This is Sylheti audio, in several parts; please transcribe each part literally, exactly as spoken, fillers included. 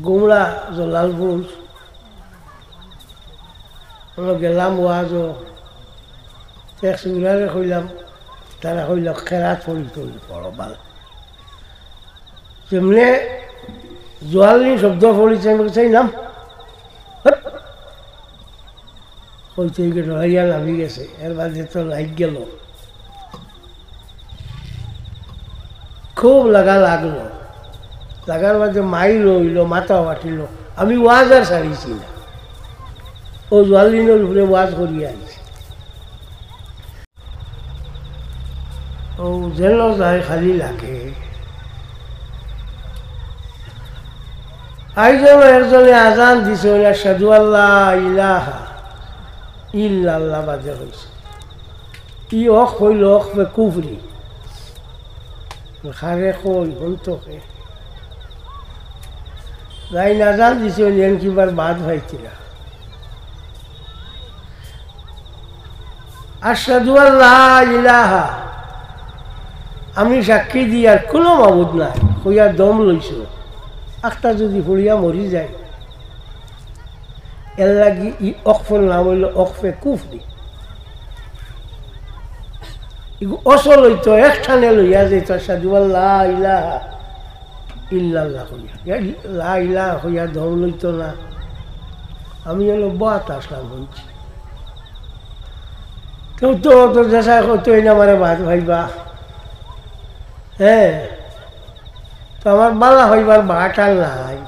গুমরা জলালপুর, আমরা গেলাম ওয়াজও, এক সুরারে কইলাম, তারা কইল, "খেরাত পড়ি করি পড়ো বালা।" যেমনে জোয়াল্লিন শব্দ পড়িছে, আমি চাইলাম, "হট।" কইতে গিয়ে ডরাইয়া নামি গেছে, এর বাদে তো লাইট গেল। খুব লাগা লাগলো, লাগার বাদে মাইল হইল, মাথা ফাটিল। আমি ওয়াজ আর ছাড়িছি না, ও জোয়াল্লিনর উপরে ওয়াজ করিয়া আইছি। ও যেন যায় খালি লাগে। আইজও একজনে আজান দিছে, "আশহাদু আল্লা ইলাহা ইল্লাল্লাহ" বাদে কইছে। ই অখ কইল অখ বে কুফরি। খারে কই, হন তো কে। যাই না জান দিছে, ওই এন কিবার বাদ ভাইছিলা। "আশহাদু আল্লা ইলাহা", আমি সাক্ষী দিয়ার কুনো মাবুদ নাই, কইয়া দম লইছো। আখতা যদি পড়িয়া মরি যায়, এর লাগি ই অকফর নাম হইল অকফে কুফরি। ইগু অসল হইতো, একঠানে লইয়া যাইতো, "আশহাদু আল্লা ইলাহা ইল্লাল্লাহ" কইয়া। ইয়া লা ইলাহা কইয়া দম লইতো না। আমি হলো বয়াত আসলাম হইছি। কেউ তো, তো যেসা করতো, এই না আমারে বাদ ভাইবা। হ্যাঁ, তো আমার বালা হইবার বাটা নাই।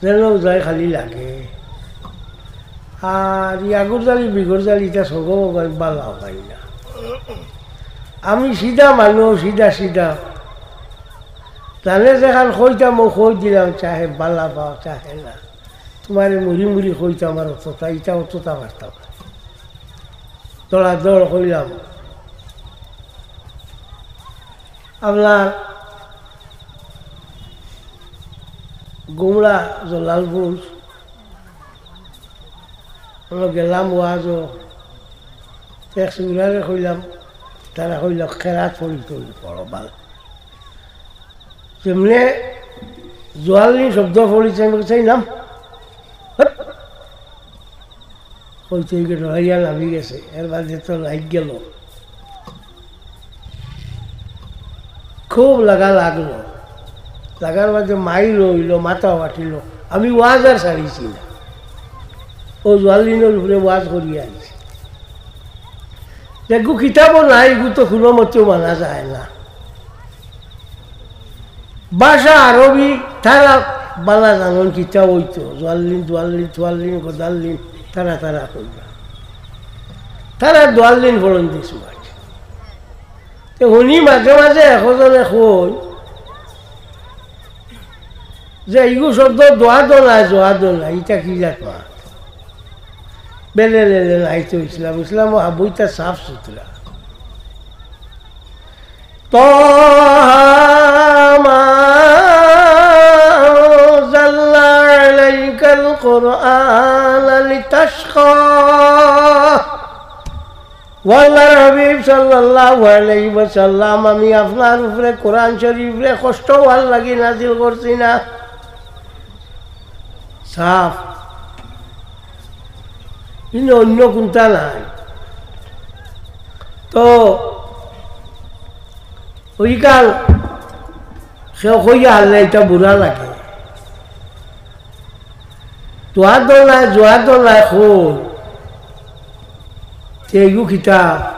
যেন যায় খালি লাগে। আর ই আগুর জালি, বিগর জালি, ইটা সগো বালা হয় না। আমি সিধা মানুষ, সিধা সিধা। জানে যেখান কইতাম, ও কই দিলাম, চাহে বালা পাও, চাহে না। তোমারে মুড়ি মুড়ি কইতাম, আর অতটা, ইটা অতটা পারতাম না। দৌড়া দৌড় কইলাম। আপনার গুমরা জলালপুর, আমরা গেলাম ওয়াজও, এক সুরারে কইলাম, তারা কইল, "খেরাত পড়ি করি পড়ো বালা।" যেমনে জোয়াল্লিন শব্দ পড়িছে, আমি চাইলাম, "হট।" কইতে গিয়ে ডরাইয়া নামি গেছে, এর বাদে তো লাইট গেল। খুব লাগা লাগলো, লাগার বাদে মাইল হইল, মাথা ফাটিল। আমি ওয়াজ আর ছাড়িছি না, ও জোয়াল্লিনর উপরে ওয়াজ করিয়া আইছি। দেখো, কিতাবও নাই, এগু তো কোনো মতেও মানা যায় না। ভাষা আরবি, তারা বালা জানন কিতা হইতো, জোয়াল্লিন, দোয়াল্লিন, থোয়াল্লিন, গদাল্লিন, তারা, তারা কইবা। তারা দোয়াল্লিন ফলন দিছু আর কি। তে হুনি মাঝে মাঝে একজনে কই যে ইগু শব্দ দোয়া দোলায়, জোয়া দোলায়, ইটা কি জাত মাত? বেলে লেলে নাই তো ইসলাম, ইসলাম ও হাবুইতা সাফ সুতরা। طه ما أنزلنا عليك القرآن لتشقى। ও আল্লাহর হাবিব সাল্লাল্লাহু আলাইহি ওয়াসাল্লাম, আমি আপনার উপরে কোরআন শরীফরে কষ্ট হওয়ার লাগি নাজিল করছি না। সাফ। ইনো অন্য কুনটা নাই। তো ওইকাল কেউ কইয়া হারলে এটা বুরা লাগে। জোয়া দোলায়, জোয়া দোলায় কই। তে এগু কিতা?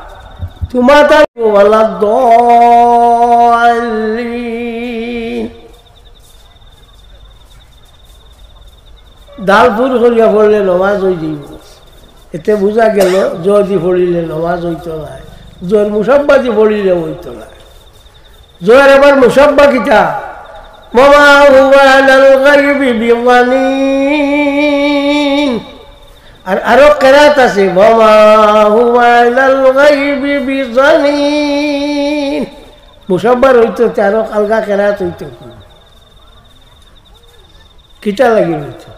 তোমার তার ওয়ালা দলিন। দাল ফুর করিয়া পড়লে নমাজ হয়ে যাইব। এতে বুঝা গেল, জোর দি পড়িলে নমাজ হইতো না, জোর মুসাব্বা দি পড়িলে হইতো না। জোর আবার মুসাব্বা কিতা? وما هو على الغيب بضنين। আর আরো কেরাত আছে, وما هو على الغيب بضنين। মুসাব্বার হইতো, তে আরো আলগা কেরাত হইতো। কিতা লাগি হইতো?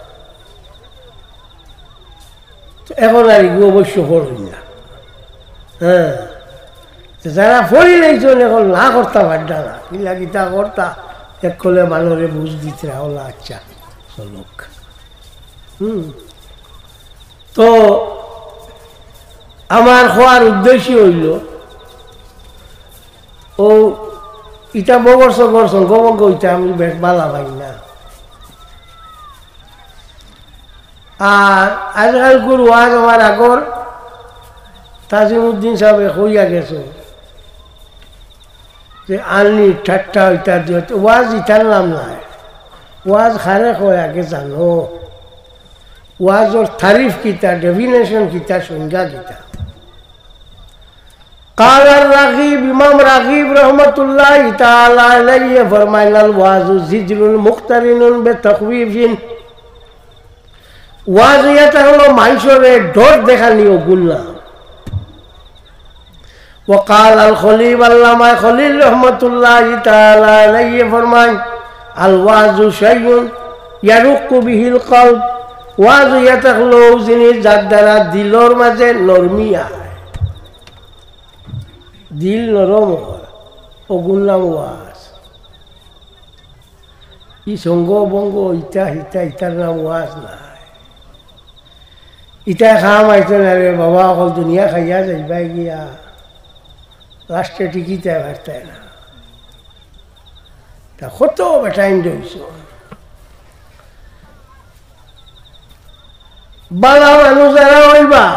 তো এখন আর এগু অবশ্য পড়ইন না। হ্যাঁ, তো যারা পড়ি লাইছইন এখন না করতা পারতা না, কিলা কিতা করতা, এক কলে বানরে বুঝ দিতরা, অলা আচ্ছা, চলুক। হুম। তো আমার কওয়ার উদ্দেশ্য অইলো, ও ইতা বগর সগর সঙ্গবঙ্গ ইতা আমি বেশ বালা পাই না। আর আজকালকুর ওয়াজ আমার আগর তাজিমউদ্দিন সাবে কইয়া গেছে যে আনি ঠাট্টা ইতা দিয়া ওয়াজ ইতার নাম নায়। ওয়াজ কারে কয় আগে জানো, ওয়াজর তারিফ কিতা, definition কিতা, সংজ্ঞা কিতা। قال الرغيب، ইমাম রাগিব রহমতুল্লাহি তাআলা আলাইহি ফরমাইন, الوعظ زجر مقترن بتخويف। ওয়াজ ইটা অইলো মানষরে ডর দেখানি, অগুর নাম। وقال الخليل، আল্লামা খলিল রহমতুল্লাহি তাআলা আলাইহি ফরমাইন, الوعظ شيء يرق به القلب। ওয়াজ ইটা অইলো জিনিস যার দ্বারা দিলর মাঝে নরমি আয়। দিল নরম অয়, অগুর নাম ওয়াজ। ই সঙ্গ বঙ্গ, ইতা হিতা, ইতার নাম ওয়াজ নায়। ইতা কাম আইতো না রে বাবা, অকল দুনিয়া খাইয়া যাইবায় গিয়া, লাস্টে টিকিতে পারতায় না। তা কত বেটাইন রইছে। বালা মানুষ যারা অইবা,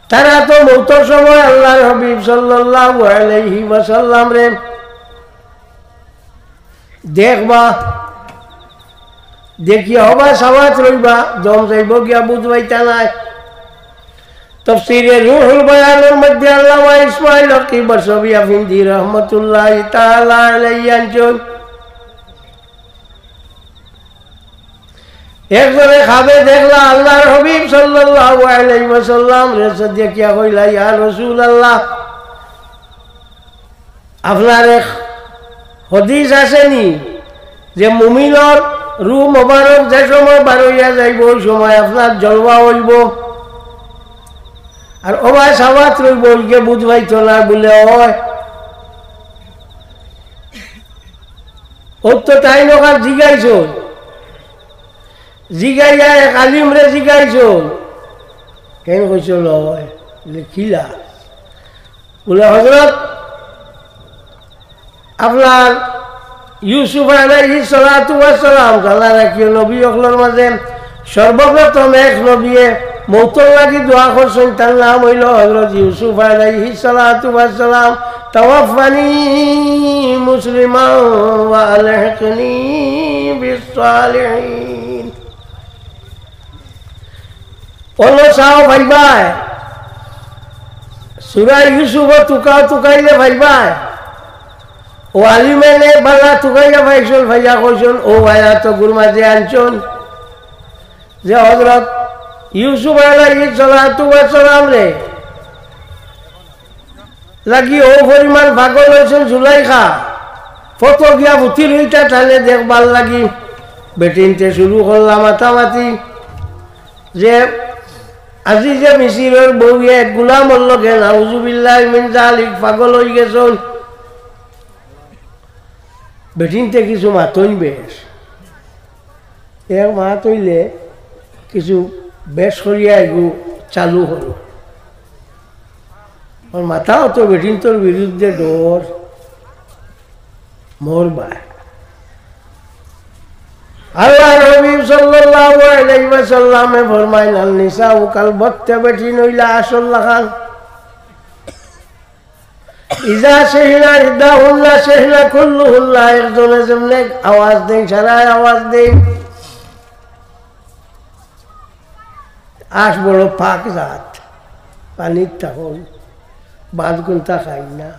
তারা তো মৌতর সময় আল্লাহর হাবিব সাল্লাল্লাহু আলাইহি ওয়াসাল্লামরে দেখবা, দেখিয়া হবা সাওয়াত রইবা, দম যাইবো গিয়া বুঝ পাইতা নায়। তফসিরে রুহুল বয়ানর মধ্যে আল্লামা ইসমাইল হকি বরসবি আফিন্দি রহমতুল্লাহি তাআলা আলাইহি আনছইন, একজনে খাবে দেখলা আল্লাহর হাবিব সাল্লাল্লাহু আলাইহি ওয়াসাল্লামরে, দেখিয়া কইলা, ইয়া রাসূলুল্লাহ, আপনার এক হাদিস আছে নি যে মুমিনর রূহ মোবারক যে সময় বার অইয়া যাইবো, ওই সময় আপনার জলওয়া অইবো, আর অবায় সাওয়াত রইবো, অইগে বুঝ পাইতো না বুলে অয়। অউ তো তাইন অখান জিগাইছইন, জিগাইয়া এক আলিমরে জিগাইছইন, কেনে কইছইন অয়? বুলে, কিলা? বুলে, হযরত, আপনার ইউসুফ আলাইহিস সালাতু ওয়াস সালাম, আল্লাহ রাখিও, নবী অকলর মাঝে সর্বপ্রথম এক নবিয়ে মৌতর লাগি দোয়া করছইন, তার নাম অইলো হযরত ইউসুফ আলাইহিস সালাতু ওয়াস সালাম, "তাওয়াফফানি মুসলিমান ওয়া আলহিকনি বিস সালিহিন।" অনো চাও পাইবায়, সূরা ইউসুফ তুকাও তুকাইলে পাইবায়। অউ আলিমে নে বালা তুকাইয়া পাইছইন, পাইয়া কইছইন, অউ আয়াত অগুর মাঝে আনছইন যে হযরত ইউসুফ আলাইহিস সালাতু ওয়াস সালামরে লাগি অউ পরিমাণ পাগল অইছইন জুলাইখা, ফটো গিয়া ফুতির অইতা তাইলে দেখবার লাগি। বেটিন্তে শুরু করলা মাতামাতি যে আজিজে মিসিরর বউয়ে এক গুলামর লগে, নাউজুবিল্লাহি মিন জালিক, পাগল অইগেছইন। বেটিন্তে কিছু মাতইন বেশ, এক মাত অইলে কিছু বেশ করিয়া এগু চালু করো। অর মাথাও তো বেটিন্তর বিরুদ্ধে ডর, মরবায়। আল্লাহর হাবিব সাল্লাল্লাহু আলাইহি ওয়াসাল্লামে ফরমাইন, "আন নিসাউ কাল বত্তে", বেটিন অইলা আসল লাখান। "ইজা শাহিনা ইহদাহুন্না শাহিনা কুল্লুহুন্না", একজনে যেমনে আওয়াজ দেইন, সারায় আওয়াজ দেইন। আস বড় পাক জাত, পানিত থাকইন, বাদ গুনতা খাইন না।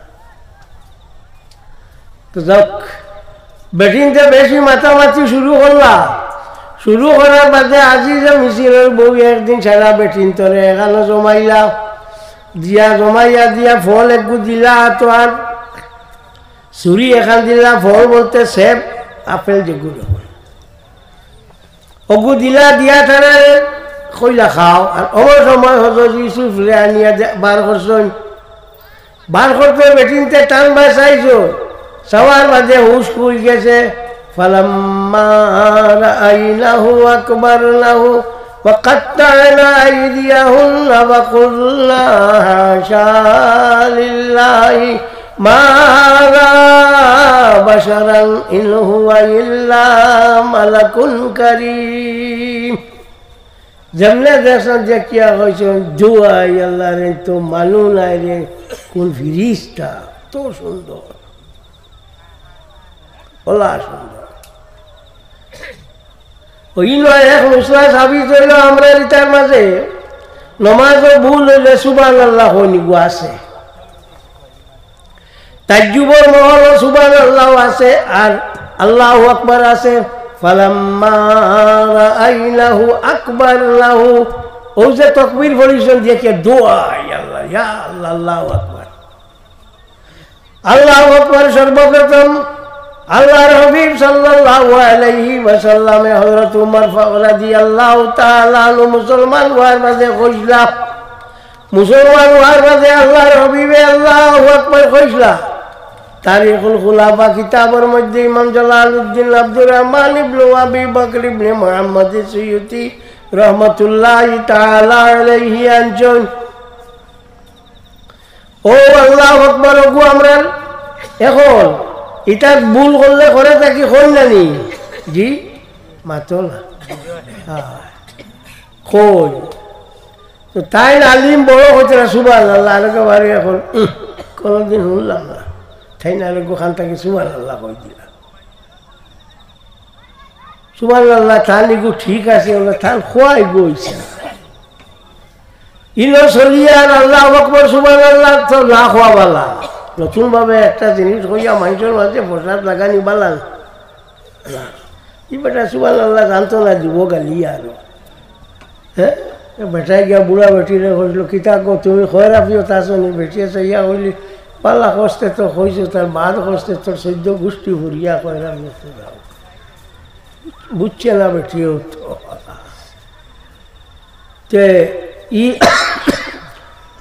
তো যাউক, বেটিন্তে বেশি মাতামাতি শুরু করলা। শুরু করার বাদে আজিজে মিসিরর বউয়ে একদিন সারা বেটিন্তরে এখানো জমাইলা, দিয়া জমাইয়া দিয়া ফল এগু দিলা, তো আর ছুরি এখান দিলা, ফল বলতে সেব, আপেল যেগু। অগু দিলা দিয়া তারারে কইলা খাও। আর অমন সময় হযরত ইউসুফরে আনিয়া দে-, বার করছইন। বার করতে বেটিন্তে টান বায় চাইছইন। চাওয়ার বাদে হুশ খুলি গেছে। فلما رأينه أكبرنه وقطعن أيديهن وقلن حاشا لله ما هذا بشرا إن هو إلا ملك كريم। যেমনে দেখছইন দেখিয়া কইছইন, "দোয়াই আল্লাহর, এ তো মানুষ নায় রে, কোন ফিরিস্তা, তো সুন্দর, ওলা সুন্দর।" ওই নয়, এক নুসরা সাবিত অইলো আমরার ইতার মাঝে, নমাজো ভুল অইলে সুবহানাল্লাহ কইন, ইগু আছে। তাজ্জুবর মহলো সুবহানাল্লাহ আছে, আর আল্লাহু আকবার আছে। فلما رأينه أكبرنه। ও যে তকবীর পড়ছইন দেখিয়া দোয়াই আল্লাহ, ইয়া আল্লাহ, আল্লাহু আকবার। আল্লাহু আকবার। সর্বপ্রথম আল্লাহর হাবিব সাল্লাল্লাহু আলাইহি ওয়াসাল্লামে হযরত উমর ফা-, রাদিয়াল্লাহু তাআলা আনহু মুসলমান অওয়ার বাদে কইছলা, মুসলমান অওয়ার বাদে আল্লাহর হাবিবে আল্লাহু আকবার কইছলা। তারিখুল খুলাফা কিতাবর মধ্যে ইমাম জালালউদ্দিন আব্দুর রহমান ইবনে আবি বকর ইবনে মুহাম্মদ সুয়ুতি রহমতুল্লাহি তাআলা আলাইহি আনছইন। ও আল্লাহু আকবার, ওগু আমরার এখন ইতা ভুল করলে করে থাকি, কই না নি? জি, মাতো না। হ্যাঁ, কই। তো তাইন আলিম বড় কইতরা সুবহানাল্লাহ, আর একেবারে এখন, উম, কোনোদিন হুনলাম না। তাইন আর এগু খান থাকি সুবহানাল্লাহ কই দিলা। সুবহানাল্লাহ, তান ইগু ঠিক আছে, ওলা তান খোয়া ইগু অইছে না। ইনো চলিয়া আর আল্লাহু আকবার, সুবহানাল্লাহ তো না কওয়া বালা। নতুন ভাবে একটা জিনিস কইয়া মানষর মাঝে ফসাদ লাগানি বালা না। ই বেটা সুবহানাল্লাহ জানতো না, দিব গালি আরো। হ্যাঁ? এ বেটায় গিয়া বুড়া বেটিরে কইলো, "কিতা গো, তুমি খয়রাফিয়ত আছো নি?" বেটিয়ে চাইয়া কইলি, "বালা কষ্টে তো কইছো, তার বাদ কষ্টে তোর চৈদ্দ গুষ্টি ফুরিয়া খয়রাফিয়ত যাও।" বুঝছে না বেটিও তো। তে ই,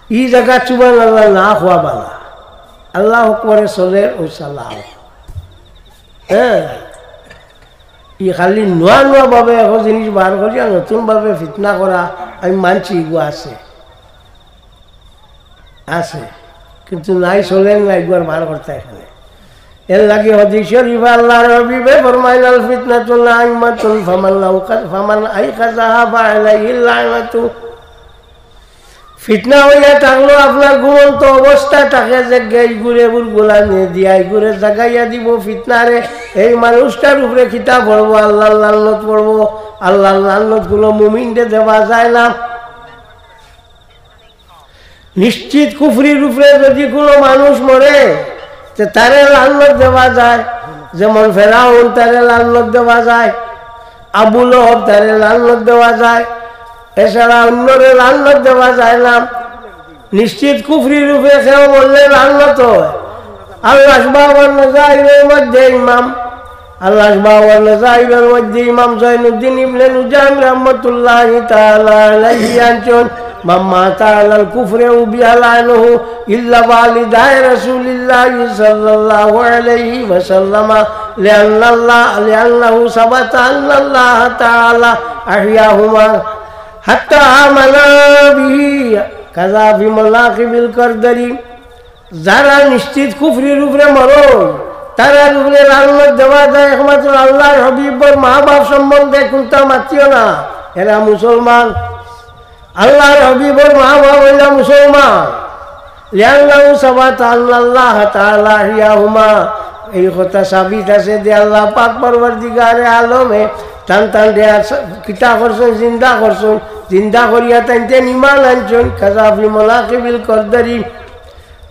ই জাগাত সুবহানাল্লাহ না কওয়া বালা। আল্লাহু আকবারে চলের ও চালাও। হ্যাঁ? ই খালি নুয়া নুয়া ভাবে এখন জিনিস বার করিয়া নতুন ভাবে ফিতনা করা, আমি মানছি, ইগু আছে, আছে, কিন্তু নাই, চলের না, ইগুরে বার করতা এখানে। এর লাগি হাদিস শরীফ আল্লাহর হাবিবে ফরমাইলা, "আল ফিতনাতু নাইমাতুন ফামান আইকাযা-, ফামান আইকাযাহা ফাআলাইহি লানাতু।" ফিতনা অইয়া থাকলো, আপনার ঘুমন্ত অবস্থা থাকে যে গেই ঘুরে বুলগুলা নিয়ে দিয়া, এই ঘুরে জাগাইয়া দিব ফিতনারে। এই মানুষটার উপরে কিতা পড়বো? আল্লাহর লানত পড়বো। আল্লাহর লানত কোনো মুমিনরে দেওয়া যায় না। নিশ্চিত কুফরির উপরে যদি কোনো মানুষ মরে, তে তারে লানত দেওয়া যায়, যেমন ফেরাউন তারে লানত দেওয়া যায়, আবু লহব তারে লানত দেওয়া যায়, এছাড়া অন্যরে লানত দেওয়া যায় না। নিশ্চিত কুফরির উপরে কেউ মরলে লানত হয়। আল্লাহ সুবহানাহু ওয়া তাআলার মধ্যে ইমাম, আল্লাহ সুবহানাহু ওয়া তাআলার মধ্যে ইমাম জয়নুদ্দিন ইবনে নুজাইম রহমতুল্লাহি তাআলা আলাইহি আনছইন, "মান মাতা আলাল কুফরি উবিয়া লানুহু ইল্লা ওয়ালিদাই রাসূলিল্লাহি সাল্লাল্লাহু আলাইহি ওয়াসাল্লাম, লিআন্নাল্লাহ, লিআন্নাহু সাবাতা আন্নাল্লাহ তাআলা আহইয়াহুমা হাত্তা আমানা বিহি কাযা ফি মানাকিবিল কারদারি।" যারা নিশ্চিত কুফরির উপরে মরইন, তারার উপরে লানত দেওয়া যায় একমাত্র আল্লাহর হাবিবর মা বাপ সম্বন্ধে কুনতা মাতিও না। এরা মুসলমান, আল্লাহর হাবিবর মা বাপ অইলা মুসলমান। লিআন্নাহু সাবাতা আন্নাল্লাহ তাআলা আহইয়াহুমা, এই কথা সাবিত আছে যে আল্লাহ পাক পরওয়ারদিগারে আলমে তান তান দেয়া স-, কিতা করছইন, জিন্দা করছইন, জিন্দা করিয়া তাইন তান ইমান আনছইন। কাযা ফি মানাকিবিল কারদারি,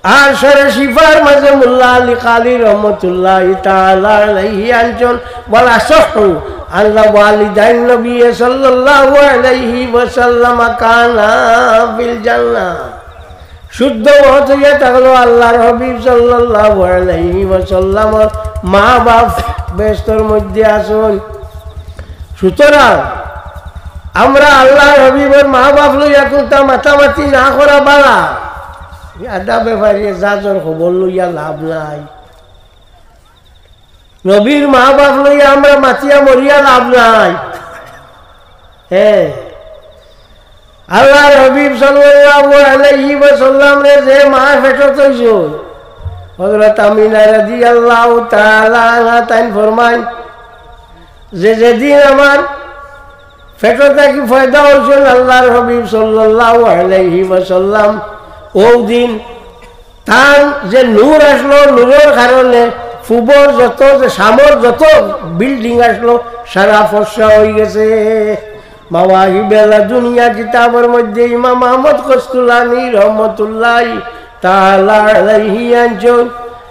আর শরে শিফার মাঝে মোল্লা আলী কারি রহমতুল্লাহি তাআলা আলাইহি আনছইন, "ওয়াল আসাহহু আন্না ওয়ালিদাইন নবী সাল্লাল্লাহু আলাইহি ওয়াসাল্লাম কানা ফিল জান্নাহ।" শুদ্ধ মত অইয়া থাকলো আল্লাহর হাবিব সাল্লাল্লাহু আলাইহি ওয়াসাল্লামর মা বাপ বেহেশতর মধ্যে আছইন। সুতরাং আমরা আল্লাহর হাবিবর মা বাপ লইয়া কুনতা মাতামাতি না করা বালা। আধা ব্যাপারে জাজর খবর লইয়া লাভ নাই। নবীর মা বাপ লইয়া আমরা মাতিয়া মরিয়া লাভ নাই। হ্যাঁ, আল্লাহর হাবিব সাল্লাল্লাহু আলাইহি ওয়াসাল্লামরে যে মা পেটত অইছইন, হযরত আমিনা রাদিয়াল্লাহু তাআলা আনহা তাইন ফরমাইন যে যেদিন আমার পেটো থাকি পয়দা অইছইন আল্লাহর হাবিব সাল্লাল্লাহু আলাইহি ওয়াসাল্লাম, অউ দিন তান যে নূর আছলো, নূরর কারণে পূবর যত, যে শামর যত building আছলো, সারা ফর্সা অইগেছে। মাওয়াহিবে লাদুনিয়া কিতাবর মধ্যে ইমাম আহমদ কস্তুলানি রহমতুল্লাহি তাআলা আলাইহি আনছইন,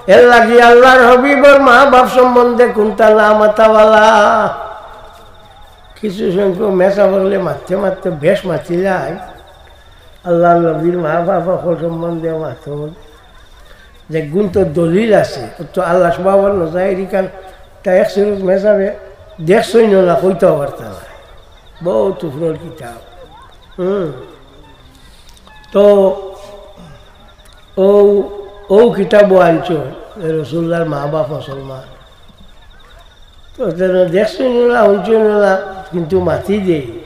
এরলাগি আল্লাহর হাবিবর মা বাপ সম্বন্ধে কুন্তা না মাতা ভালা। কিছু সংখ্যক মেসাব অকলে মাততে মাততে বেশ মাতিলাইন। আল্লাহর নবীর মা বাপ অকল সম্বন্ধে মাতইন। যেগুন তো দলিল আছে, অউ তো আল্লাহ সুবহানাহু ওয়া তাআলার নজরে ইখান তা এক সুরত মেসাবে দেখছইন না, কইতাও পারতা না। বউত উপরর কিতাব। হুম। তো অউ, অউ কিতাবও আনছইন, রসুলুল্লাহর মা বাপ মুসলমান। তো তারা দেখছইন না, হুনছইন না, কিন্তু মাতি দেই।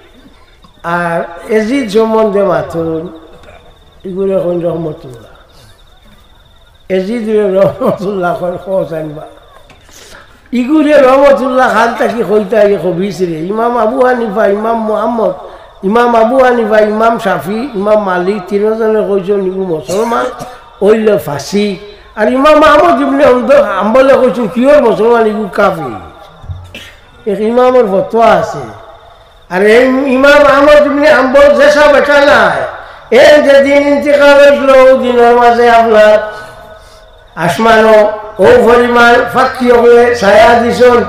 আর এজিদ সম্বন্ধে মাতইন, ইগুরে কইন রহমতুল্লাহ। এজিদরে রহমতুল্লাহ কইন, কও চাইন বা। ইগুরে রহমতুল্লাহ খান থাকি কইতা ইয়ে খবিসরে। ইমাম আবু হানিফা, ইমাম মুহাম্মদ, ইমাম আবু হানিফা, ইমাম শাফি, ইমাম মালিক, তিনজনে কইছইন ইগু মুসলমান, অইলে ফাসিক। আর ইমাম আহমদ ইবনে হামদ-, হাম্বলে কইছইন pure মুসলমান, ইগু কাফির। এক ইমামর ফতোয়া আছে। আর এই ইমাম আহমদ ইবনে হাম্বল যেসা বেটা নায়, এর যেদিন ইন্তিকাল অইছলো, অউ দিনর মাঝে আপনার আসমানো অউ পরিমাণ পাখি অকলে ছায়া দিছইন,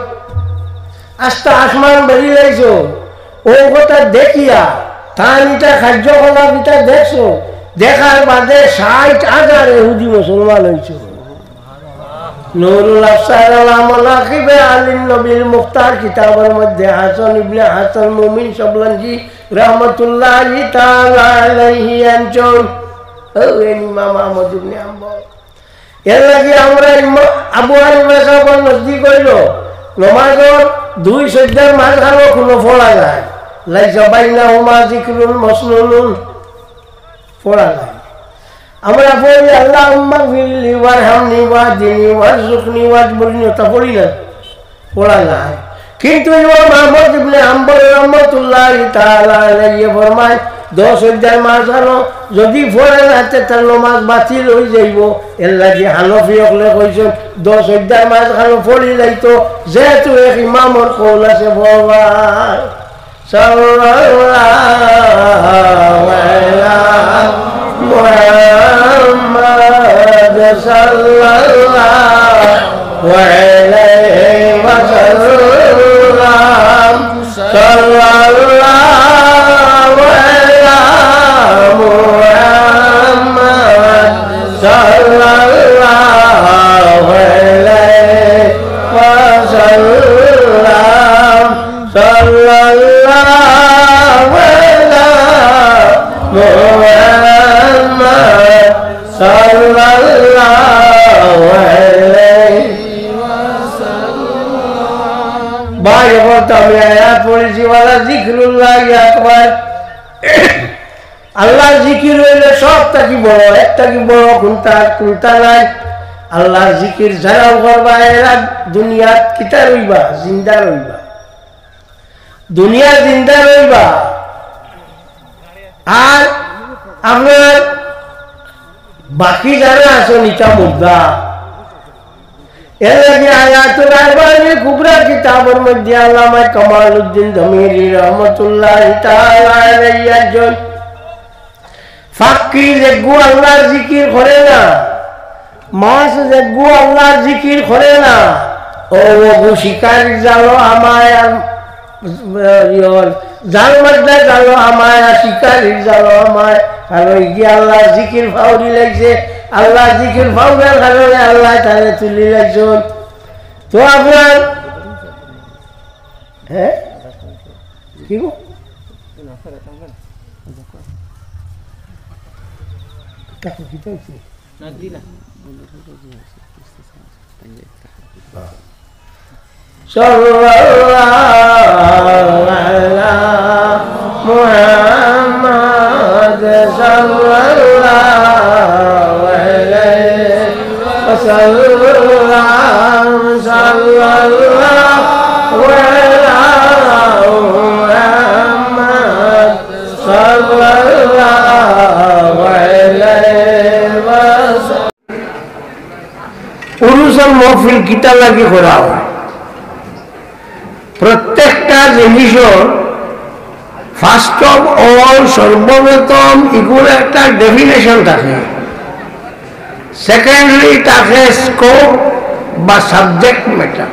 আস্তা আসমান ভরিলাইছইন। অউ কথা দেখিয়া, তান ইতা কার্যকলাপ ইতা দেখছইন, দেখার বাদে ষাইট হাজার ইহুদি মুসলমান অইছইন। নুরুল আবসার আলা মানাকিবে আলী নবীর মুখতার কিতাবর মধ্যে হাসান ইবনে হাসান মুমিন সাবলানজি রহমতুল্লাহি তাআলা আলাইহি আনছইন। অউ ইমাম আহমদ ইবনে হাম্বল। এরলাগি আমরা ইমা-, আবু হানিফা সাবর নজদিক অইলো, নমাজর দুই সইজদার মাঝখানো কুনু পড়া যায়। লাইসা বাইনাহুমা যিকরুন মাসনুনুন। পড়া যায়। আমরা পড়ি, "আল্লাহুম্মাগফিরলি ওয়ারহামনি ওয়াহদিনি ওয়ারজুকনি ওয়াজবুরনি", অতা পড়ি না? পড়া যায়। কিন্তু ইমাম আহমদ ইবনে হাম্বল রহমতুল্লাহি তাআলা আলাইহি ফরমাইন, দশ সইজদার মাঝখানো যদি পড়ে না, তে তার নমাজ বাতিল অইযাইবো। এরলাগি হানাফি অকলে কইছইন, দশ সইজদার মাঝখানো পড়ি যাইতো, যেহেতু এক ইমামর কওল আছে, পড়বা। صلى الله على محمد، صلى الله عليه وسلم، صلى الله على محمد، صلى الله عليه وسلم، صلى الله على محمد، صلى الله عليه وسلم। ভাই, অখন তো আমি আয়াত পড়ছি, ওয়ালা জিকরুল্লাহি আকবার। আল্লাহর জিকির অইলে সব থাকি বড়, এর থাকি বড় কুনটা, কুনটা নাই। আল্লাহর জিকির যারা করবা, এরা দুনিয়াত কিতা রইবা? জিন্দা রইবা। দুনিয়া জিন্দা রইবা। আর আপনার বাকি যারা আছইন, ইতা মুর্দা। এরলাগি আয়াতুল আরবাইনে কুবরা কিতাবর মধ্যে আল্লামা কামালউদ্দিন দমিরি রহমতুল্লাহি তাআলা আলাইহি একজন পাখি যেগু আল্লাহর জিকির করে না, মাছ যেগু আল্লাহর জিকির করে না, অউ অগু শিকারির জালো হামায় আর, ইয়র, জাল মারলে জালো হামায় আর শিকারির জালো হামায়। কারণ ইগিয়ে আল্লাহর জিকির ফাউরিলাইছে, আল্লাহর জিকির ফাউরার কারণে আল্লায় তারে তুলিলাইছইন। তো আপনার, হ্যাঁ? কি গো? কাকু, কিতা অইছে? না, দিলা। হ্যাঁ। صلى الله على محمد، صلى الله عليه وسلم، صلى الله على محمد، صلى الله عليه وسلم. উরুসর মহফিল কিতা লাগি করা অয়? প্রত্যেকটা জিনিসর first of all, সর্বপ্রথম ইগুর একটা definition থাকে। Secondly থাকে scope বা subject matter।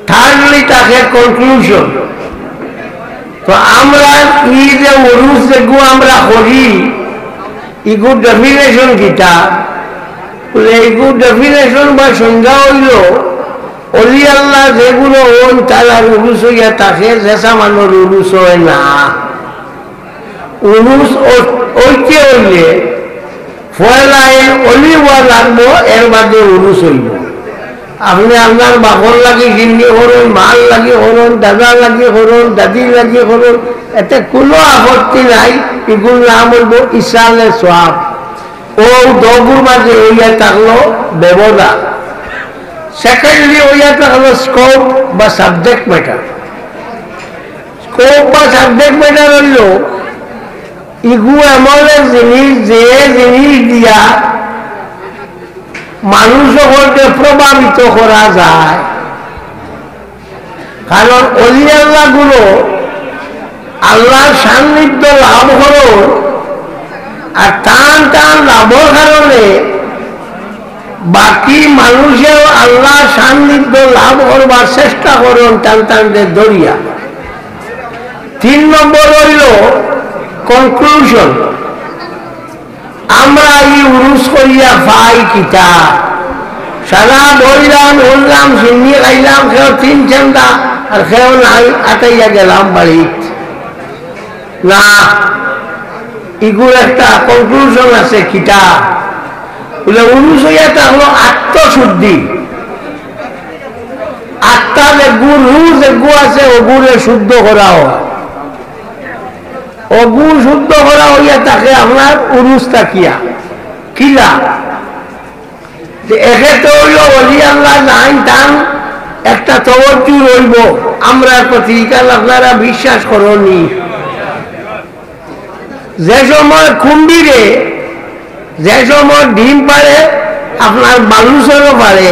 Thirdly থাকে conclusion। তো আমরা ই যে উরুস যেগু আমরা করি, ইগুর definition কিতা? বুলে, ইগুর definition বা সংজ্ঞা অইলো, অলি আল্লাহ যেগুলো অইন, তারার উরুস অইয়া থাকে, যে সামানর উরুস অয় না। উরুস অ-, অইতে অইলে পয়লায় অলি অওয়া লাগবো, এর বাদে উরুস অইবো। আপনে আপনার বাপর লাগি জিন্নি করইন, মার লাগি করইন, দাদার লাগি করইন, দাদির লাগি করইন, এতে কুনু আপত্তি নাই। ইগুর নাম অইবো ইসালে সওয়াব। অউ দগুর মাঝে অইয়া থাকলো ব্যবধান। Secondly অইয়া থাকলো scope বা subject matter। Scope বা subject matter অইলো ইগু এমন এক জিনিস, যে জিনিস দিয়া মানুষ অকলরে প্রভাবিত করা যায়। কারণ অলি আল্লাহ গুলো আল্লাহর সান্নিধ্য লাভ করইন, আর তান তান লাভর কারণে বাকি মানুষেও আল্লাহর সান্নিধ্য লাভ করবার চেষ্টা করইন তান তানরে ধরিয়া। তিন নম্বর অইলো conclusion। আমরা ই উরুস করিয়া পাই কিতা? সারা বইলাম, উড়লাম, সিন্নি খাইলাম, কেউ তিন চান্দা, আর কেউ নাই, আটাইয়া গেলাম বাড়িত। না, ইগুর একটা conclusion আছে কিতা? বুলে, উরুস অইয়া থাকলো আত্মশুদ্ধি। আত্মা যেগু, রুহ যেগু আছে, অগুরে শুদ্ধ করা অয়। অগু শুদ্ধ করা অইয়া থাকে আপনার উরুস থাকিয়া। কিলা? যে একে তো অইলো অলি আল্লাহ নাইন তান একটা তওয়াজ্জু রইবো আমরার প্রতি, কারণ আপনারা বিশ্বাস করইন নি। যে সময় কুম্ভীরে, যে সময় ডিম পাড়ে, আপনার বালুচরও পাড়ে,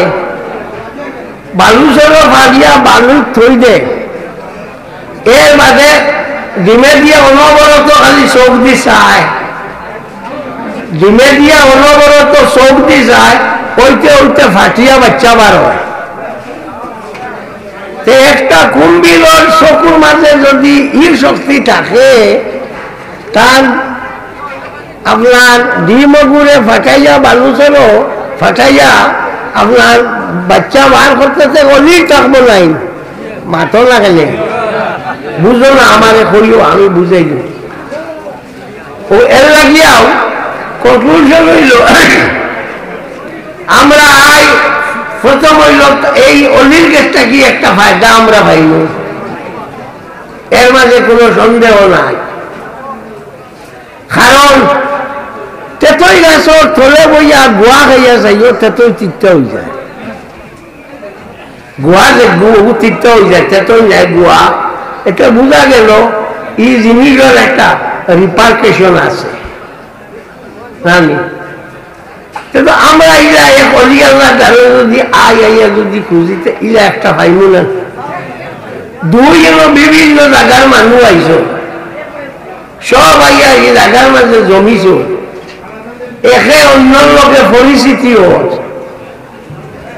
বালুচরও পাড়িয়া বালুত থই দেয়। এর বাদে ডিমে দিয়া অনবরত খালি চউখ দি চায়, ডিমে দিয়া অনবরত চউখ দি চায়, অইতে অইতে ফাটিয়া বাইচ্চা বার অয়। তে একটা কুম্ভীরর চকুর মাঝে যদি ই শক্তি থাকে, তার আপনার ডিমগুরে ফাটাইয়া, বালুচরও ফাটাইয়া, আপনার বাইচ্চা বার করতে তে অলি থাকবো নাইন। মাতো না কেনে? বুঝো না, আমারে কইও, আমি বুঝাই দিমু। অউ এর লাগিয়াও conclusion অইলো, আমরা আই প্রথম অইলো এই অলির গেছ থাকি একটা ফায়দা আমরা পাইমু, এর মাঝে কুনু সন্দেহ নাই। কারণ তেতই গাছর তলে বইয়া গুয়া খাইয়া চাইও, তেতই তিতা অইযায়। গুয়া যেগু, অগু তিতা অইযায়, তেতই নায় গুয়া। এতে বুঝা গেলো ই জিনিসর একটা repercussion আছে। জানি? তে তো আমরা ইলা এক অলি আল্লাহ তারে যদি আই আইয়া যদি খুঁজি, তে ইলা একটা পাইমু না। দুই হলো বিভিন্ন জাগার মানুষ আইছো, সব আইয়া ই জাগার মাঝে জমিছো, একে অন্যর লগে পরিচিতি অর।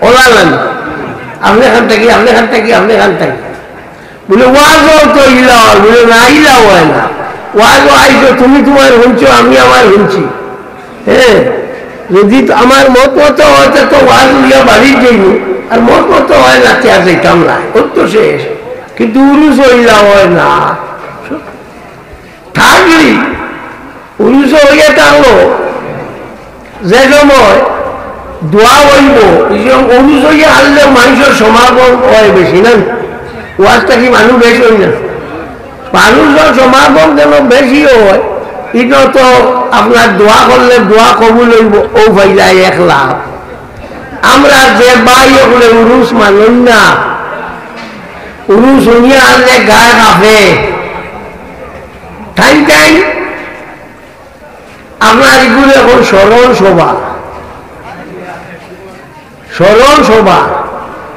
অলা নানি, আপনে খান থাকি, আপনে খান থাকি, আপনে খান থাকি। বুলে, ওয়াজও তো ইলা অয়। বুলে, না, ইলা অয় না। ওয়াজও আইছো, তুমি তুমার হুনছো, আমি আমার হুনছি। হ্যাঁ, যদি তো আমার মত মতো অয়, তে তো ওয়াজ লইয়া বাড়িত যাইমু, আর মত মতো অয় না, তে আর যাইতাম না, অত তো শেষ। কিন্তু উরুস ইলা অয় না। থাকলি উরুস অইয়া থাকলো, যে সময় দোয়া অইবো। এই যে উরুস অইয়া হারলেও মানষর সমাগম অয় বেশি না? ওয়াজ থাকি মানুষ বেশি অয় না? মানষর সমাগম যেন বেশি অয়, ইনো তো আপনার দোয়া করলে দোয়া কবুল অইবো, অউ ফায়দা এক লাখ। আমরা যে ভাই অকলে উরুস মানইন না, উরুস হুনিয়া হারলে গায়ে কাঁপে, তাইন তাইন আপনার ইগুলো এখন স্মরণ সভা, স্মরণ সভা।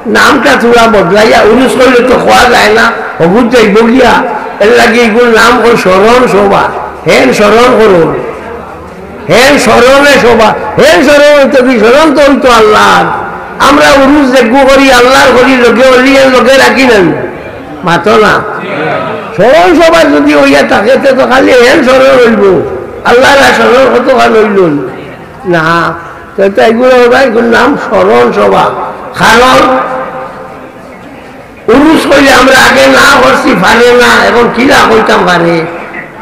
নামটা থুড়া বদলাইয়া, উরুস কইলে তো কওয়া যায় না, হগুত যাইবো গিয়া, এরলাগি ইগুর নাম অয় স্মরণ সভা। হেন স্মরণ করুন, হেন স্মরণে সভা, হেন স্মরণ অইতো কি? স্মরণ তো অইতো আল্লাহর। আমরা উরুস যেগু করি, আল্লাহর করি, লগে অলিয়ে লগে রাখি না নি? মাতো না। স্মরণ সভা যদি অইয়া থাকে, তে তো খালি হেন স্মরণ অইবো, আল্লাহর আর স্মরণ কতখান অইলো না। তে তো ইগুলো অইবা, ইগুর নাম স্মরণ সভা। কারণ উরুস কইলে আমরা আগে না করছি, পারে না, এখন কিলা কইতাম পারে,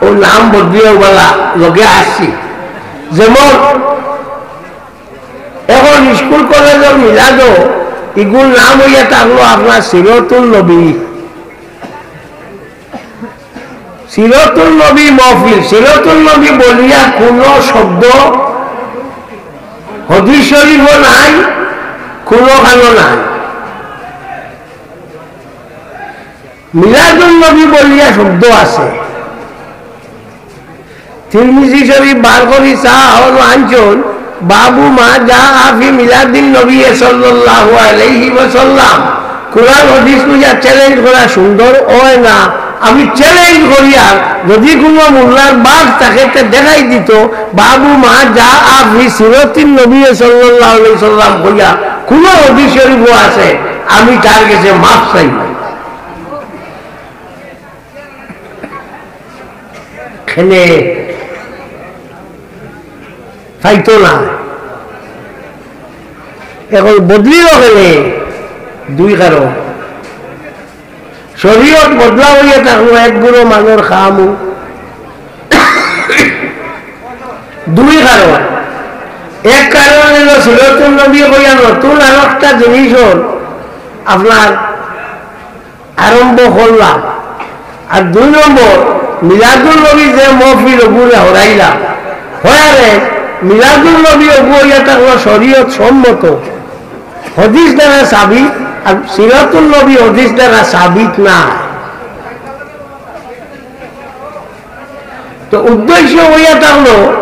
অউ নাম বদলিয়া অউবালা লগে আসছি। যেমন এখন স্কুল কলেজর মিলাদো ইগুর নাম অইয়া থাকলো আপনার সিরতুন নবী। সিরতুন নবী মহফিল, সিরতুন নবী বলিয়া কুনু শব্দ হদিস শরিফো নাই, কুনুখানো নাই। মিলাদুন নবী বলিয়া শব্দ আছে। তিরমিজি শরিফ বার করি চা অনো আনছইন, বাবু মা জাআ ফি মিলাদিন নবী সাল্লাল্লাহু আলাইহি ওয়াসাল্লাম। কুরআন হদিস লইয়া challenge করা সুন্দর অয় না। আমি challenge করিয়ার, যদি কুনু মোল্লার বাঘ থাকে, তে দেখাই দিতো, বাবু মা জাআ ফি সিরতিন নবী সাল্লাল্লাহু আলাইহি ওয়াসাল্লাম কইয়া কুনু হদিস শরিফো আছে, আমি তার গেছে মাফ চাইমু। কেনে পাইতো না। এখন বদলিলো কেনে? দুই কারণ। শরিয়ত বদলা অইয়া থাকলো এক গুরু মানষর কামও। দুই কারণ। এক কারণ অইলো সিরতুন নবী কইয়া নতুন আরোকটা জিনিসর আপনার আরম্ভ করলাম। আর দুই নম্বর, মিলাদুন নবী যে মহফিল অগুরে হরাইলাম, হয়ারে মিলাদুন নবী অগু অইয়া থাকলো শরিয়ত সম্মত, হদিস দ্বারা সাবিত, আর সিরতুন নবী হদিস দ্বারা সাবিত না। তো উদ্দেশ্য অইয়া থাকলো,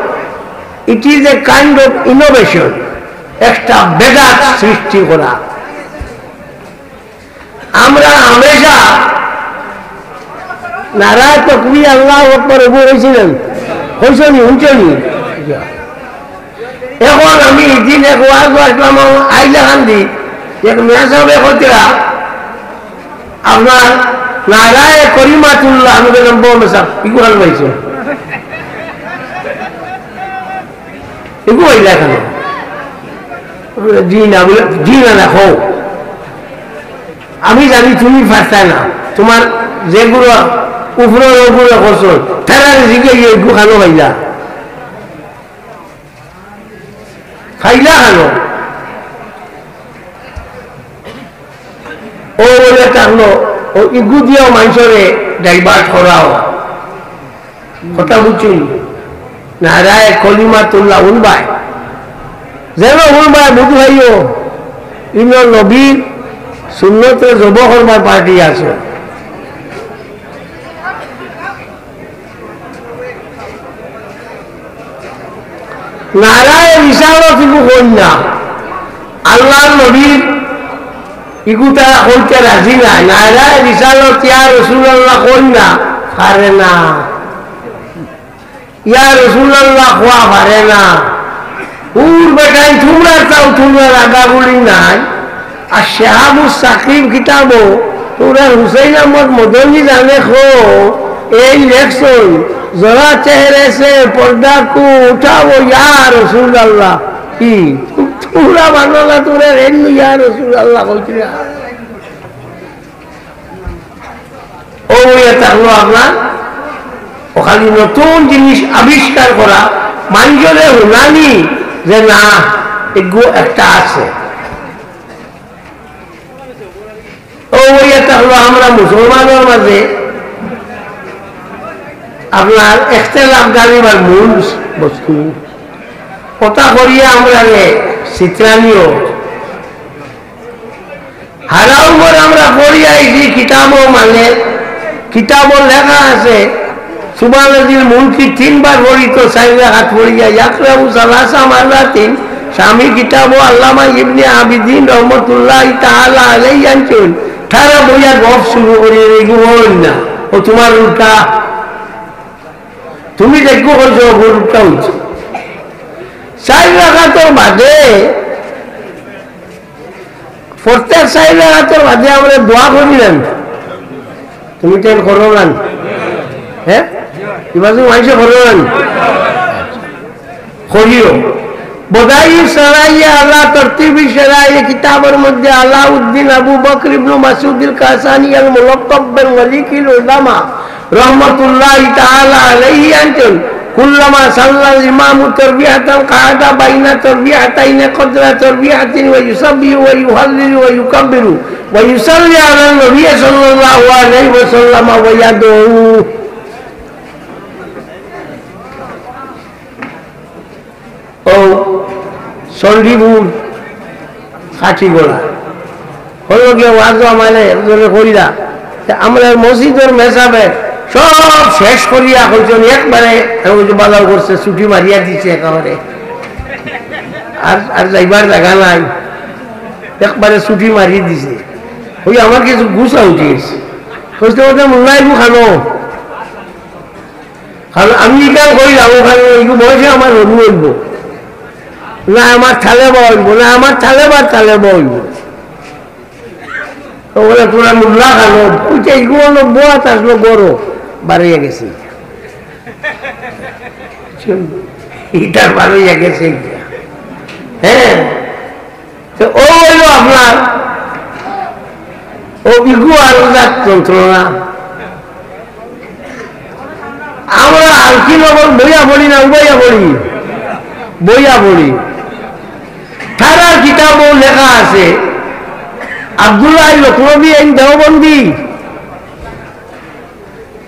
it is a kind of innovation, একটা বেদাত সৃষ্টি করা। আমরা হামেশা নারায়ে তাকবীর, আল্লাহু আকবার, অগু কইছিলাম, কইছনি, হুনছনি? এখন আমি ইদিন এক ওয়াজো আছলাম, আইলাকান্দি, এক মেসাবে কইতরা, আপনার নারায়ে কলিমাতুল্লাহ, আমি কইলাম, "বউ মেসাব, ইগু খান পাইছো? ইগু অইলা কেনে?" জি না, বলে, "জি না, না, কও। আমি জানি তুমি পারতায় না। তুমার যেগুলো উপরে ওগুলো করছো, তারা জিগাইয়া ইগু খানো পাইলা।" পাইলা কেনে? অউ বলে থাকলো, অউ ইগু দিয়াও মানষরে divert করাও। কথা বুঝছইন? নারায়ে কলিমাতুল্লাহ হুনবায়। যেন হুনবায়, বুঝ ভাইও, ইনো নবীর সুন্নতরে জবো করবার পার্টি আছে। নারায়ে রিসালত ইগু কইন না। আল্লাহর নবীর ইগু তারা কইতে রাজি না। নারায়ে রিসালত ইয়া রাসূলুল্লাহ কইন না, পারে না। ইয়া রাসূলুল্লাহ কওয়া পারে না। হুর বেটাইন তুমরা চাও, তুমরার আগাগুড়ি নাই। আর শিহাবুস সাকিব কিতাবো, তুমরার হুসাইন আহমদ মদনী জানে খো, এই লেখছইন, "জরা চেহারে সে পর্দা কো উঠাও ইয়া রাসূলুল্লাহ।" কি? তুমরা মানো না, তুমরা রেন ইয়া রাসূলুল্লাহ কইতরা। অউ অইয়া থাকলো আপনার, অউ খালি নতুন জিনিস আবিষ্কার করা, মানষরে হুনানি যে না, এগু একটা আছে। ও ওই একটা হলো আমরা মুসলমানর মাঝে আপনার এখতেলাফ গালিবার মূল বস্তু। কথা করিয়া আমরা রে চিত্রানিও হারাউমর আমরা পড়িয়া আইছি কিতাবও মানে, কিতাবও লেখা আছে, সুবহানাল্লাযিল মুলকি তিনবার পড়িত, চাইর রাকাত পড়িয়া, ইয়াকরাউ সালাসা মাররাতিন, স্বামী কিতাবও আল্লামা ইবনে আবিদিন রহমতুল্লাহি তাআলা আলাইহি আনছইন, তারা বইয়া গফ শুরু করি, এগু অইল না, ও তোমার উল্টা, তুমি দেখো কইছো, ওর উল্টা অইছে। চাইর রাকাতর বাদে প্রত্যেক চাইর রাকাতর বাদে আমরা দোয়া করি না নি? তুমি তো করো না নি? হ্যাঁ? ইবাজু মাইনষে করো না নি? করিও। বদাইউ সারাইয়া আলা তরতিবি সারাইয়া কিতাবর মধ্যে আলাউদ্দিন আবু বকর ইবনু মাসউদ আল কাসানি আল মুলাক্কাব বিল মালিকিল উলামা রহমতুল্লাহি তাআলা আলাইহি আনছইন, কুল্লামা সাল্লাল ইমামু তারবিয়াতান কাআদা বাইনা তারবিয়াতাইনি কদরা তারবিয়াতিন ওয়া ইউসাব্বিহু ওয়া ইউহাল্লিলু ওয়া ইউকাব্বিরু ওয়া ইউসাল্লি আলান নবী সাল্লাল্লাহু আলাইহি ওয়াসাল্লাম ওয়া ইয়াদউ। ও চণ্ডীপুর কাঠিগড়া। হলো গিয়া ওয়াজও আমারে একজনে কইলা। তে আমরা মসজিদর মেসাবে সব শেষ করিয়া কইছইন একবারে, আমি কইছি, "বালাউ করছে, ছুটি মারিয়া দিছে একেবারে। আর, আর যাইবার জাগা নাই।" একবারে ছুটি মারি দিছে। ওই আমার কিছু গুছা উঠি গেছে। কইছে, "ওটা মোল্লা ইবু খানো।" কারণ আমি ইখান কইলাম, ওখানে ওই বয়সে আমার হনু অইবো। না আমার তালেবা অইবো, না আমার তালেবার তালেবা অইবো। তো বলে, "তোরা মোল্লা খানো।" ওইটা এইগুলো হলো বয়াত আসলো গরো, বাড়িয়ে গেছে। ইটার বাড়িয়ে গেছে। হ্যাঁ। তো ও অইলো আপনার, ও ইগু আর ওজার যন্ত্রণা। আমরা আর কি নগর বইয়া পড়ি না উবাইয়া পড়ি? বইয়া পড়ি। তারার কিতাবও লেখা আছে, আব্দুল্লাহ লখনবী এইন দেওবন্দি,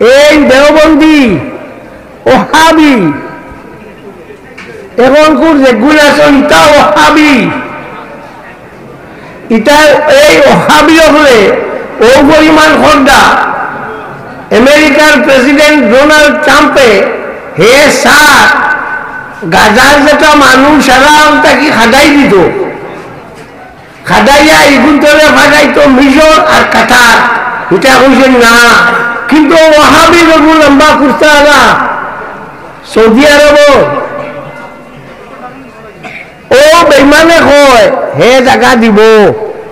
এইন দেওবন্দি, ওহাবি। এখনকুর যেগুন আছইন, ইতা ওহাবি। ইতা এই ওহাবি অকলে ও পরিমাণ খদ্দা, আমেরিকার প্রেসিডেন্ট ডোনাল্ড ট্রাম্পে হে সার গাজার যেটা মানুষ সারা থাকি খাদাই দিত, খাদাইয়া ইগুন তলে ফাটাইতো মিশর আর কাতার, ইটা কইছইন না। কিন্তু ওহাবি বেগু লম্বা কুর্তা আলা সৌদি আরব, ও বেইমানে কয় হে জাগা দিব,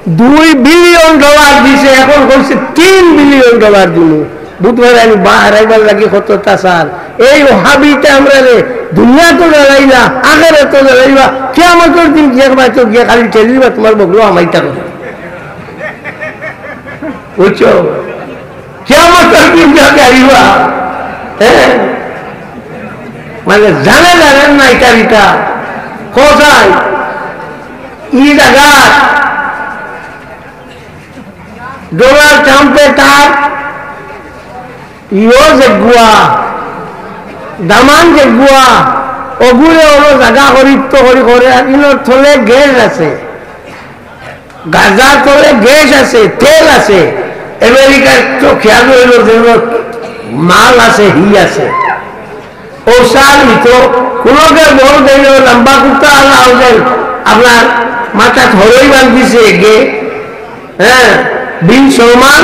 দুই বিলিয়ন ডলার দিছে, এখন কইছে তিন বিলিয়ন ডলার দিব। বুধবার আমি বাহারাইবার লাগি কতটা সার। এই ওহাবিতে আমরারে দুনিয়াত জ্বালাইলা, আখেরাত জ্বালাইবা, কিয়ামতর দিন গিয়া বাইতো গিয়া খালি ঠেলিবা তোমার বগলো আমাইতা করে। বুঝছো? কিয়ামতর দিন যা গাইবা, হ্যাঁ? মানে জানে জানেন না ইটা ইটা। কোথায়? ই জাগা ডোনাল্ড ট্রাম্পে তার ইয়ো যেগুয়া, দামান যেগুয়া, ওগুলো হলো জাগা হরিত্ব হরি করে, আর ইনোর থলে গ্যাস আছে, গাজার তলে গ্যাস আছে, তেল আছে। আমেরিকার তো খেয়াল হইল যে মাল আছে, হি আছে। ও সার তো কোনোকে বল দিল লম্বা কুর্তা আলা হয়ে আপনার মাথা ধরেই বান্ধিছে গে। হ্যাঁ, বিন সলমান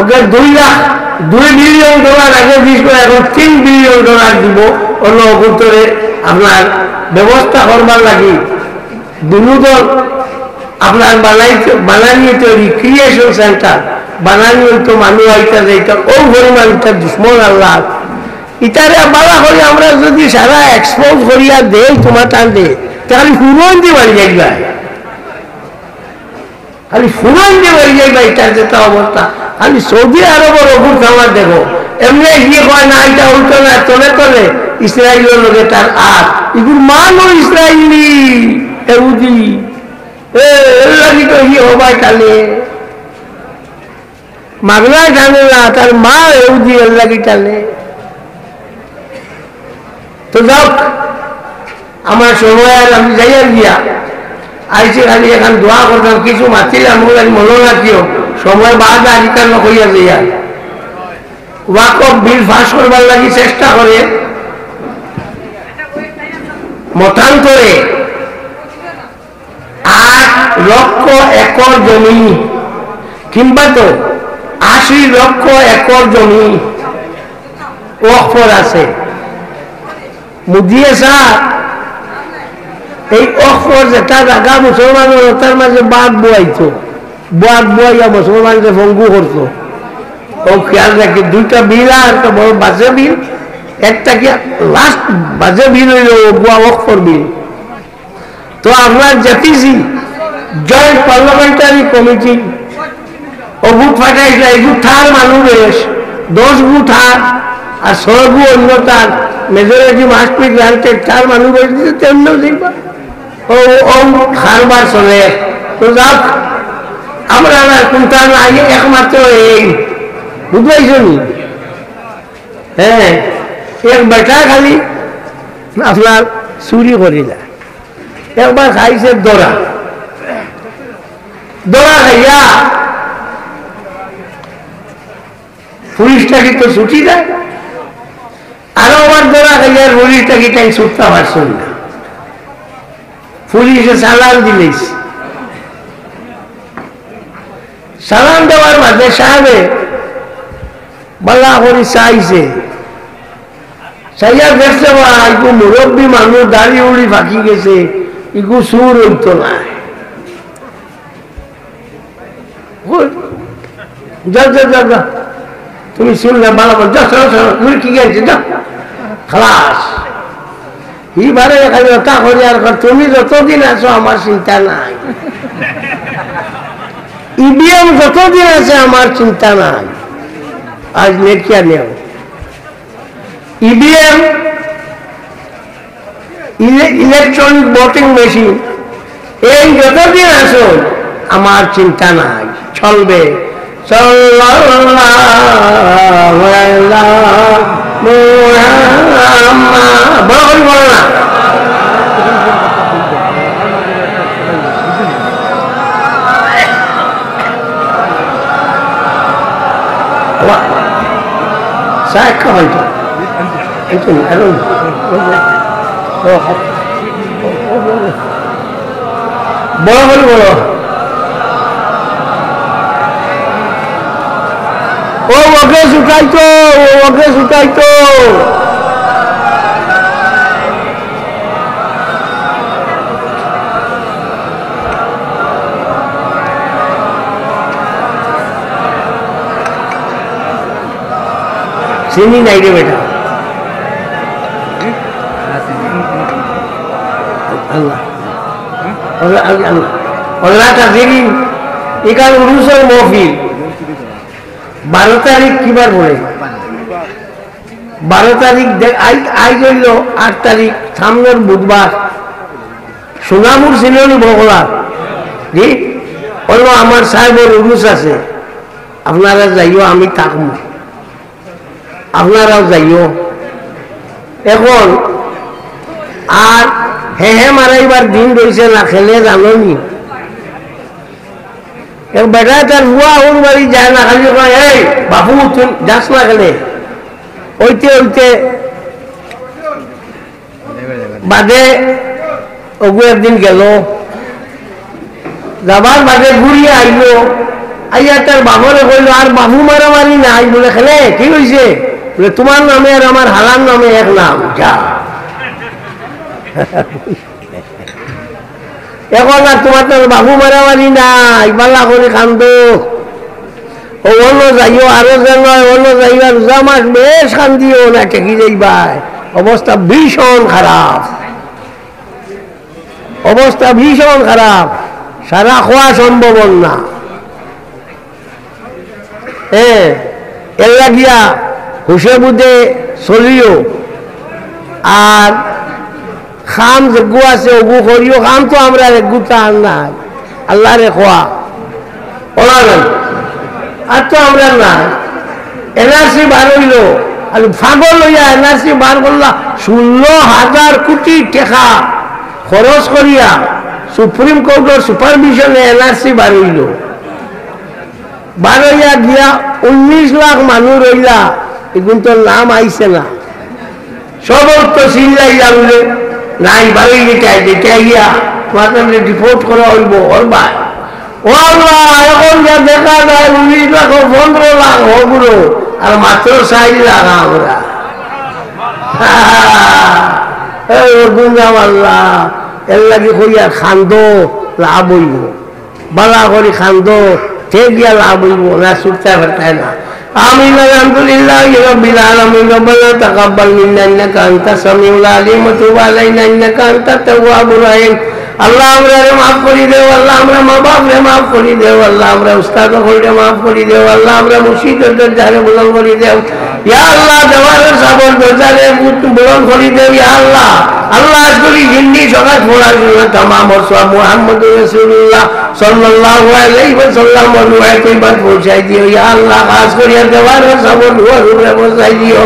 ওকে দুই লাখ, দুই বিলিয়ন ডলার আগে দিস করে, এখন তিন বিলিয়ন ডলার দিব অন্য অভ্যন্তরে আপনার ব্যবস্থা করবার লাগি। দুনুদল আপনার বানাইতে, বানানি তো রিক্রিয়েশন সেন্টার, বানানি হইতো মানুষ আইতা যাইতা, ও পরিমাণ ইতার দুশ্মন আল্লাহ। ইতারে বালা করি আমরা যদি সারা এক্সপোজ করিয়া দেই তোমার টান দে, তাহলে পুরন দিয়ে বাড়ি যাইবা। খালি ফুরান যে বাড়ি যাইবা, ইটার যেটা অবস্থা, খালি সৌদি আরবর অবস্থা আমার দেখো। এমনি গিয়ে কয় না, এটা হইতো না, তলে তলে ইসরায়েলের লগে তার আর। ইগুর মানও ইসরায়েলি। এহুদি, এ, এর লাগি তো ই হবায় টালে। মাগনায় টানে না, তার মা এহুদি, এর লাগি টালে। তো যাউক, আমার সময় আর আমি যাইয়ার গিয়া। আইছি খালি এখান দোয়া করতাম, কিছু মাতিলাম, ওগুলা মনো রাখিও, সময় বাদ আর ইকান কইয়া যাইয়ার। ওয়াকফ বিল পাস করবার লাগি চেষ্টা করে, মতান্তরে আট লক্ষ একর জমি, কিংবা তো আশি লক্ষ একর জমি ওয়াকফর আছে। মুদিয়ে চা, এই ওয়াকফর যেটা জাগা মুসলমানর, তার মাঝে বাঘ বুয়াইতো, বাঘ বুয়াইয়া মুসলমানরে পঙ্গু করতো। ও খেয়াল রাখে, দুইটা বিল আর তো বড় বাজে বিল, একটা কি লাস্ট বাজে বিল হইল ও বুয়া ওয়াকফর বিল। তো আপনার জেপিসি, জয়েন্ট পার্লামেন্টারি কমিটি, ও ভোট ফাটাইছে, এই ভোট থার মানুষ বেশ, দশ ভোট হার, আর ছয় ভোট অন্য তার, মেজরিটি মাস্ট বি গ্রান্টেড, তার মানুষ বেশ দিতে তেমন দেখবা। ও, ও কারবার চলে। তো যাক, আমরা না কোনটা নাই, একমাত্র এই, বুঝবাইছো নি? হ্যাঁ, এক বেটা খালি আপনার চুরি করিলা। একবার খাইছে দরা, দরা খাইয়া পুলিশটা কিন্তু ছুটি দেয়, আরো আবার দরা খাইয়া পুলিশটা কি তাই ছুটতে পারছেন না, পুলিশে চালান দিলেস। চালান দেওয়ার মাঝে সাহেবে বালা করি চাইছে, চাইয়া দেখছে বা ইগু মুরব্বী মানুষ, দাড়ি উড়ি ফাঁকি গেছে, ইগু চুর হইতো না। ওই, যা, যা, যা, যা। তুমি চুর না, বালা বল, যা, চলো, চলো, তুমি কি গেছে, যা। খালাস। এবারে খালি ওটা করি আর কর, "তুমি যতদিন আছো আমার চিন্তা নাই। ইভিএম যতদিন আছে আমার চিন্তা নাই।" আজ নেকিয়া নেও। ইভিএম, ইলে-, ইলেকট্রনিক ভোটিং মেশিন, এই যতদিন আছো আমার চিন্তা নাই, চলবে। সাল্লাল্লাহু আলা মুহাম্মাদ। বড় করি বলো না। বাবা, চা একটা হয়তো। এই তো, এখন, ও, ও, ও, ও, ও। বড় করি বলো। ও ওকে শুকাইতো, ও ওকে শুকাইতো। চিনি নাই রে বেটা। আল্লাহ। আল্লাহ, আল্লাহ, আল্লাহ। আল্লাহ তা চিনি। এখানে উরুসের মহফিল। বারো তারিখ কিবার পড়ে? বারো তারিখ দে-, আই-, আইজ অইল আট তারিখ, সামনের বুধবার। সোনাপুর সিলোনি বগলা। জি? অইল আমার সাহেবর উরুস আছে। আপনারা যাইও, আমি থাকমু। আপনারাও যাইও। এখন আর হে হে মারাইবার দিন রইছে না, খেলে জানো নি? এক বেটায় তার বুয়া ওর বাড়ি যায় না, খালি কয়, "এই বাপু, তুই যাস না খেলে।" অইতে অইতে বাদে অগু একদিন গেল, যাবার বাদে ঘুরিয়া আইল, আইয়া তার বাপরে কইল, "আর বাপু মারামারি নাই।" বলে, "খেলে, কি হইছে?" বলে, "তোমার নামে আর আমার হালার নামে এক নাম, যা।" এখন আর তোমার তো বাপু মারামারি নাই, বালা করি কান্দো। ও অন্য যাইও, আরো যেন অন্য যাইও, আর রোজা মাস বেশ কান্দিও না, ঠেকি যাইবায়। অবস্থা ভীষণ খারাপ, অবস্থা ভীষণ খারাপ, সারা খোয়া সম্ভব না। হ্যাঁ, এর লাগিয়া হুশে বুদ্ধে চলিও। আর কাম যেগু আছে, ওগু করিও, কাম তো আমরার এগুতা আর নাই। আল্লাহরে কওয়া, ওলা নাই। আর তো আমরার নাই। এনআরসি বার অইলো, আর পাগল অইয়া এনআরসি বার করলা, ষোলো হাজার কোটি টেকা খরচ করিয়া সুপ্রিম কোর্টর সুপারভিশনে এনআরসি বার অইলো। বার অইয়া গিয়া উনিশ লাখ মানুষ রইলা, এগুন তো নাম আইছে না। সব তো চিল্লাইলা বুলে, নাই, বারোই যেটা, যেটা গিয়া তোমার ডিপোর্ট করা অইবো, ওর ভাই। ও আল্লাহ, এখন যা দেখা যায়, উনিশ লাখ ও পনেরো লাখ ওগুলো, আর মাত্র চার লাখ আমরা। এই ও গুঙ্গা মাল্লা, এর লাগি কইয়া কান্দো, লাভ অইবো। বালা করি কান্দো, তে গিয়া লাভ অইবো না, ছুটতে পারতে না। آمين. الحمد لله رب العالمين. ربنا تقبل منا إنك أنت السميع العليم وتب علينا إنك أنت التواب الرحيم. আল্লাহ, আমরারে মাফ করি দেও, আল্লাহ, আমরা মা বাপরে মাফ করি দেও, আল্লাহ, আমরা উস্তাদ অকলরে মাফ করি দেও, আল্লাহ, আমরা মুর্শিদর দরজারে বুলন্দ করি দেও। ইয়া আল্লাহ, জওয়াহর সাবর দরজারে বুলন্দ করি দেও, ইয়া আল্লাহ। আল্লাহ, আজ করি হিন্দি সকাল পড়াশোনা তামাম অর সওয়াব মুহাম্মদুর রাসূলুল্লাহ সাল্লাল্লাহু আলাইহি ওয়াসাল্লাম অর রুহে তৈয়বাত পৌঁছাই দিও। ইয়া আল্লাহ, খাস করিয়া জওয়াহর সাবর রুহের উপরে পৌঁছাই দিও।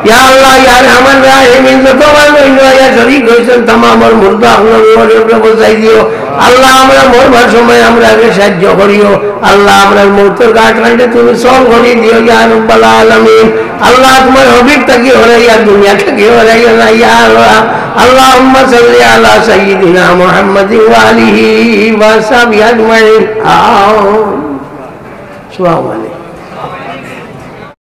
ইয়া আল্লাহ, ইয়া আরহামার রাহিমিন, যত ভাই বন্ধু আইয়া শরীক অইছইন, তামাম অর মুর্দা অকলর রুহের উপরে পৌঁছাই দিও। আল্লাহ, আমরা মরবার সময় আমরারে সাহায্য করিও। আল্লাহ, আমরার মউতর ঘাট ঘাটে তুমি সহল করি দিও, ইয়া রাব্বাল আলামিন। আল্লাহ, তোমার হাবিব থাকি হরাইয়া, দুনিয়া থাকি হরাইও না, ইয়া আল্লাহ। اللهم صل على سيدنا محمد وآله وصحبه أجمعين. آمين. السلام عليكم.